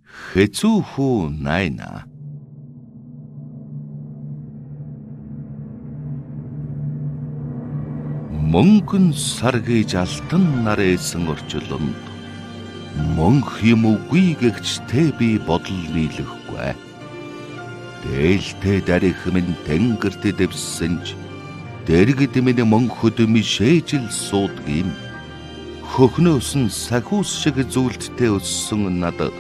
Хэцүү хүү найна. Мөнгөн сар гэж алтан нар ээсэн орчлонд мөнх юм үгүй гэгчтэй би бодол нийлэхгүй. Дээлтэй дарих минь тэнгэрт дэвсэн ч дэргэд минь мөнхөд мишээж л суудаг юм. Хөхнөөс нь сахиус шиг зүйлттэй өссөн надад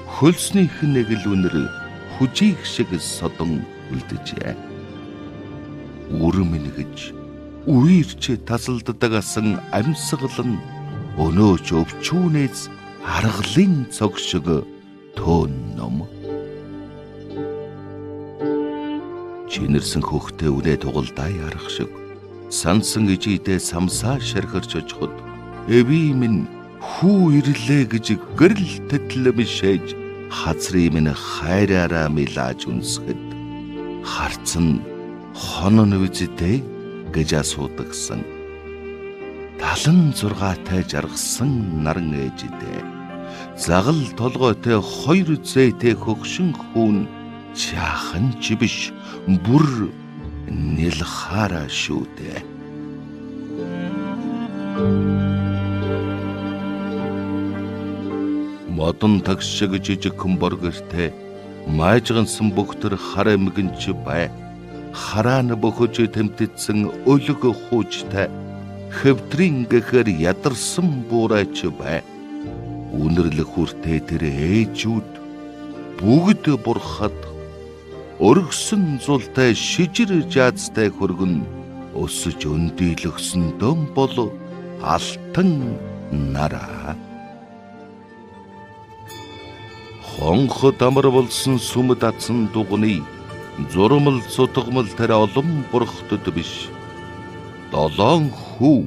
хөлснийх нэг л үнэр хүжих шиг содон үлджээ. Үр минь гэж үерч тасалддаг асан амьсгал нь өнөөч өвчүүнээс аргалын цог шиг төөн ном. Чинэрсэн хөхтэй үнэ тугалдаа ярах шиг сансан ижийдээ самсаа шархирч очиход эви минь хүү ирлээ гэж гэрэл тэтэл мишээж хазрын минь хайраараа милааж үнсгэд харцан хонон үздэй гэж асуудагсан. 76-тай жаргасан наран ээжидээ загал толгойтой хоёр зээтэй хөгшин хүүн жаахан ч биш бүр нэлхаараа шүү дээ. Модон тагс шиг жижигхэн бор гэртээ маажгансан бөхтөр хар эмгэнч бай. Хараа нь бөхөж тэмтэтсэн өлөг хуучтай хэвтрийн гэхээр ядарсан буурайч бай. Үнэрлэх хүртээ тэр ээжүүд бүгд бурхад өргөсөн зултай шижир жаазтай хөргөн өсөж өндийлөксөн дөм бол алтан нараа. Хонхот амар болсон сүм датсан дугны зурмал сутгамал тэр олон бурхтд биш. Долоон хүү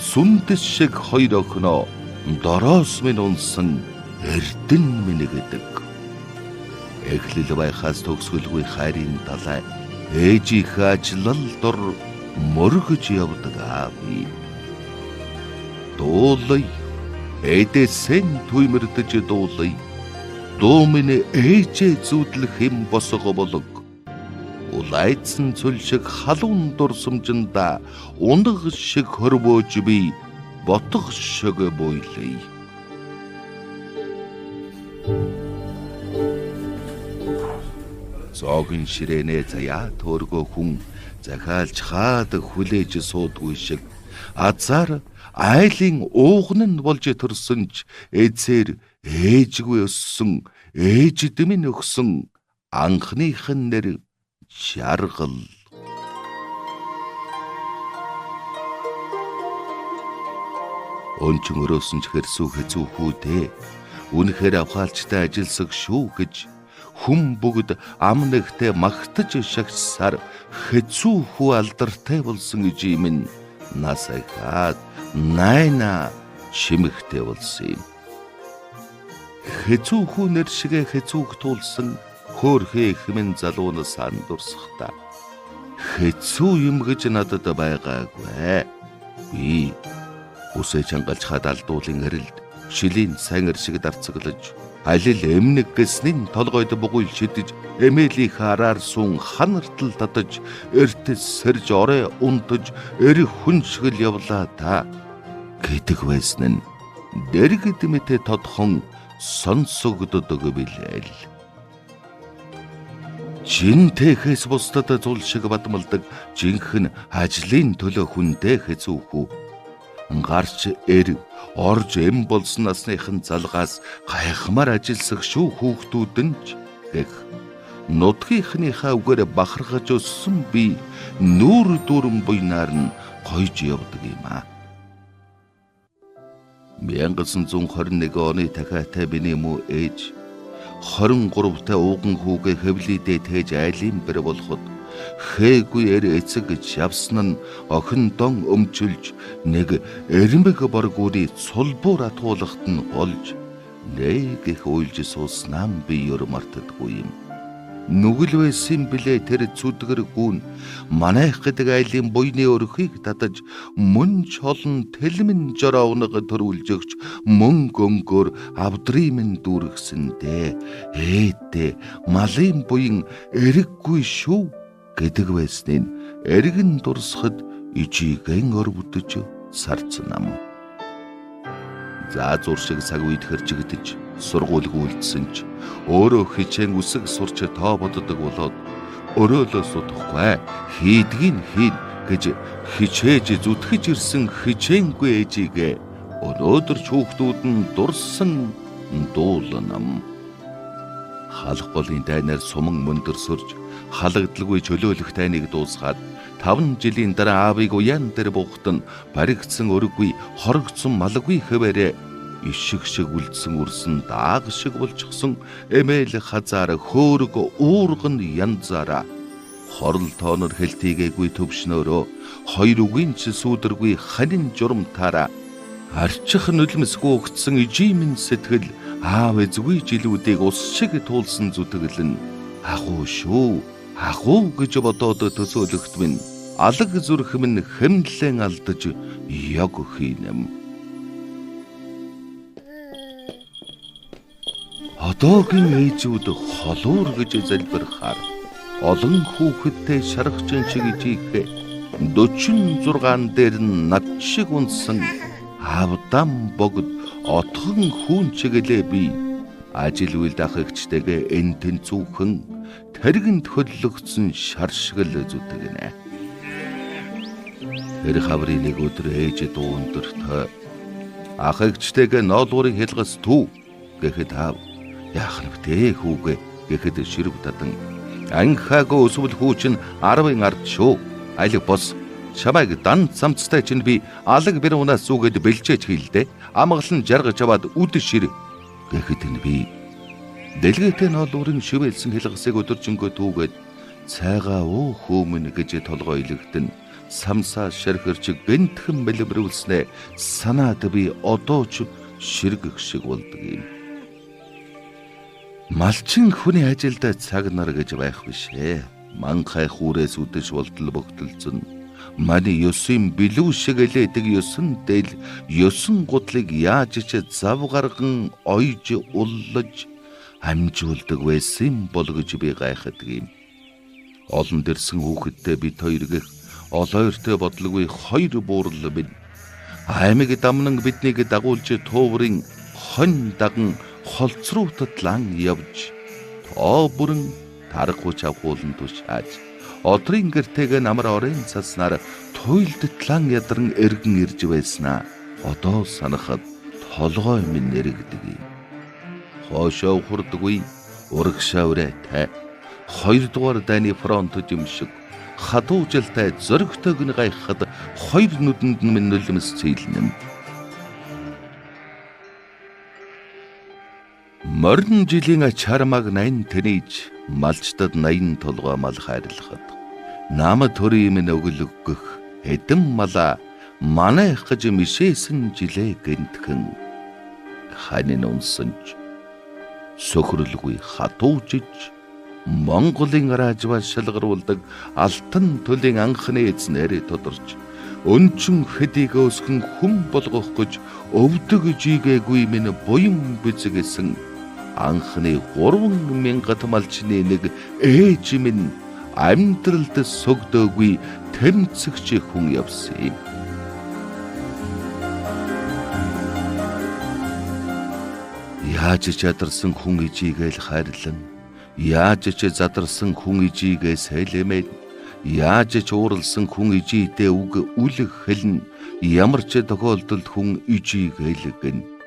сүндэс шиг хоёр охиноо дороос минь унсан эрдэн минь гэдэг. Эхлэл байхаас төгсгөлгүй хайрын далай ээжийнхээ ажиллал дур мөргөж явдаг аа би. Дуулай эдээсэн туймэрдэж дуулай. Дуу минь ээжээ зүүдлэх юм босго болог. Улайцсан цөл шиг халуун дурсамжиндаа унаг шиг хөрвөөж би ботго шиг буйлая. Зоогын ширээнээ заяа төөргөө хүн захиалж хаад хүлээж суудгүй шиг азар айлын ууган нь болж төрсөн ч эзээр ээжгүй өссөн ээжд минь өгсөн анхных нь нэр жаргал. Өнчин өрөөсөн ч хэрсүү хэцүү хүүдээ үнэхээр авхаалчтай ажилсаг шүү гэж хүн бүгд ам нэгтээ магтаж шагшсаар хэцүү хүү алдартай болсон ижий минь нас ахаад найна чимэгтэй болсон юм. Хэцүү хүү нэр шигэ хэцүүг туулсан хөөрхий хэмэн залуунаас андуурсахдаа хэцүү юм гэж надад байгаагүй. Би үсээ чангалж хад алдуулын эрэлд шилийн сайн шиг дарцаглаж алил эмнэг гэснийн толгойд бугуйл шидэж эмээлийнх араар суун ханартал татаж эртэс сэрж орой унтаж эрх хүн шиг л явлаа та гэдэг байсан нь дэргэд мэтэ тодхон сонсогддог билээ л. Жин тэхээс бусдад зул шиг бадмалдаг жинхэнэ ажлын төлөө хүндээ хэцүү хүү. Гарч эр орж эм болсон насныхан залгаас гайхмаар ажилсах шүү хүүхдүүд нь ч гэх нутгийнхныхаа үгээр бахархаж өссөн би нүүр дүүрэн буйнаар нь гойж явдаг юм аа. 1921 оны дахиатай миний мүү ээж 23-тай ууган хүүгээ хэвлийдээ тээж айлын бэр болоход хээгүй эр эцэг гэж явсан нь охиндон өмчилж нэг эрмэг боргүүрий цулбуур атгуулахт нь голж нэг их уйлж сууснаа би ер мартдаггүй юм. Нүгэл байсан билээ тэр зүдгэр гүн манайх гэдэг айлын буйны өрхийг татаж мөн чолон тэлмэн жороовног төрүүлж өгч мөнгө өнгөөр авдрын минь дүүргэсэндээ ээдээ малын буян эрэггүй шүү гэдэг байсныг эргэн дурсахад ижигэн орвдож сарцнам. За зур шиг цаг үед хэржигдэж сургуульгүй үлдсэн ч өөрөө хичээн үсэг сурч тоо боддог болоод өрөөлөөс удахгүй хийдгийг хийн гэж хичээж зүтгэж ирсэн хичээнгүй ээжигээ өнөөдөр ч хүүхдүүд нь дурсан дуулнам. Халах голын дайнаар суман мөндөрсөрж халагдalгүй чөлөөлөх тайныг дуусгаад 5 жилийн дараа аавыг уяан дээр буухтан баригдсан өрггүй хорогдсон малгүй хэвээрээ ишиг шиг үлдсэн үрсэн дааг шиг болчихсон эмээл хазаар хөөрөг уурган янзаараа хорл тоонор хэлтийгээгүй төвшнөөрөө хоёр үгийн ч сүүдэргүй ханин журамтаараа арчих нулимсгүй өгцсөн ижимэн сэтгэл аав эзгүй жилүүдийг ус шиг туулсан зүтгэл нь агуу шүү агуу гэж бодоод төсөөлөхт минь алаг зүрх минь хэмнэлэн алдаж яг хийнэм. Одоогийн ээжүүд холуур гэж залбирхаар олон хүүхэдтэй шархчин шиг ижийхээ 46 дээр нь над шиг унсан авдам богд отхон хүүн чиглээ би ажил үйл ах эгчтэйгээ эн тэнцүүхэн тэргэнд хөллөгдсөн шар шиг л зүтгэнэ. Тэр хаврын нэг өдөр ээж дуу өндөртэй ах эгчтэйгээ ноолуурын хялгас төв гэхэд аав яах нь вэ хүүгээ гэхэд ширв тадан анхаагүй өсвөл хүү чинь 10-ын ард шүү. Алиг бос чамайг дан цамцтай чинь би алаг бирунаас зүгээд бэлчээж хийлдэ. Амгалан жаргаж аваад үд шир гэхэд нь би дэлгээтэй ноолуурын шивээлсэн хялгасыг өдөржингөө түүгээд цайгаа өө хөөмөн гэж толгой илэгдэн самсаа шархирч гэнтхэн бэлэврүүлснээ санаад би одоо ч ширгэх шиг болдог юм. Малчин хүний ажилдаа цаг нар гэж байх биш ээ. Манхай хүүрээс үдэж болдол богтолцсон. Мани ёсын билүү шиг элээдэг ёсон дээл ёсон гутлыг яаж ч зав гарган ойж уллаж амжуулдаг байсан бол гэж би гайхдаг юм. Олон дэрсэн хүүхэдтэй бит хоёр гэх олоортой бодлоггүй хоёр буурал минь аймаг дамнан биднийг дагуулж тууврын хонь даган холц руу татлан явж тоо бүрэн тарахгүй чавхуулан тушааж одрын гэртэйг намар орын цаснаар туйлд тлан ядран эргэн ирж байснаа одоо санахад толгой минь нэрэгдэг юм. Хоошоо хурдгүй урагшаа үрээтэй хоёрдугаар дайны фронт жимшиг хадуужилтай зөрөгтэйг нь гайхахад хоёр нүдэнд нь минь нулимс цэйлнэм. Морин жилийн ачаармаг 80 тэнийж малчдад 80 толгой мал хайрлахад нам төрийн минь өглөггөх хэдэн малаа манайх гэж мишээсэн жилээ гэнтгэн ханин унсан ч сөхрөлгүй хатуужиж Монголын ражва шалгаруулдаг алтан төлийн анхны эзнэрээ тодорч өнчин хэдийг өсгөн хүн болгох гэж өвдөг жигээгүй минь буян бизгэсэн анхны 3000 малчны нэг ээж минь амьдралд сөгдөөгүй тэмцэгч хүн явсан юм. Яаж ч ядарсан хүн ижигээл хайрлан, яаж ч задарсан хүн ижигээ сэлэмэн, яаж ч ууралсан хүн ижийдээ үг үлэх хэлнэ, ямар ч тохиолдолд хүн ижигээл гэн.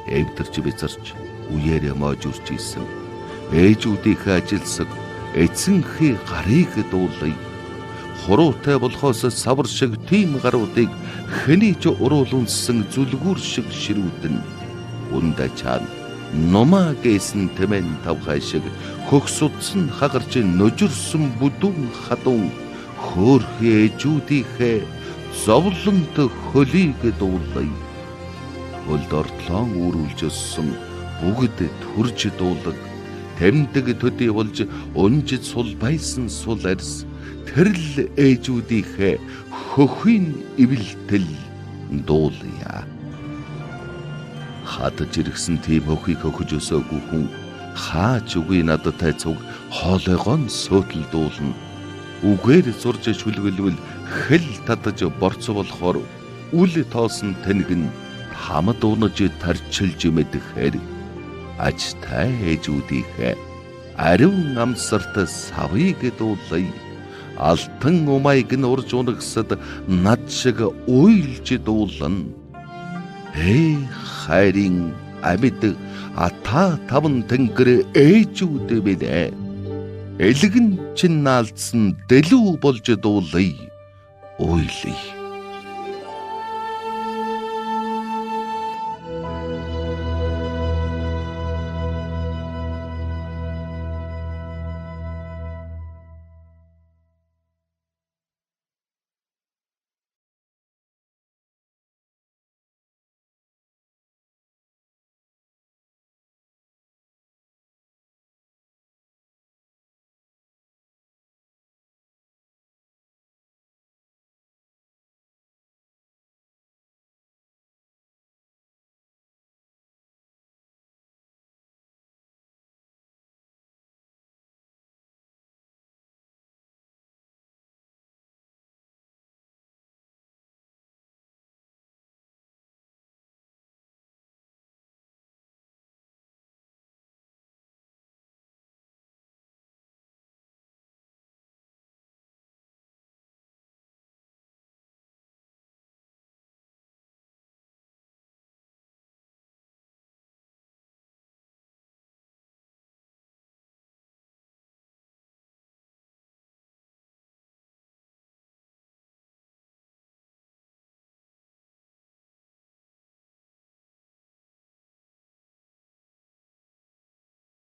Эвдэрч бизарч үеэрээ моож үрч исэн. Ээжүүдийнхээ ажилсаг эцэнхий гарыг дуулая. Хуруутай болохоос савар шиг тийм гаруудыг хэний ч уруулунсан зүлгүүр шиг ширүүдэн. Үндэ чаана нумаа гэсэн тэмэн тавхай шиг хөгс утсан хагарч нөжөрсөн бүдүүн хадуун хөөрхий ээжүүдийнхээ зовлонт хөлийг дуулая. Хөлд ортлон үүрүүлж өссөн бүгд төрж дуулаг. Тэмдэг төдий болж унжид сулбайсан сул арьс тэрл ээжүүдийнхээ хөхийн эвэлтэл дуулъя. Хадаж иргсэн тийм хөхийг хөхөж өсөөгүй хүн хаач үгүй надтай цуг хоолойгоо сөөтөл дуулна. Үгээр зурж шүлгэлвэл хэл татаж борцоо болохоор үл тоосон тэнгэн хамад унаж тарчилж мэдэхээр ажтай ээжүүдийнхээ ариун амсарт савыг дуулая. Алтан умайг нь урж унагсад над шиг уйлж дуулна. Эй хайрын амьд ата таван тэнгэр ээжүүд минь ээ. Элгэн чин наалдсан дэлүү болж дуулая. Уйлая.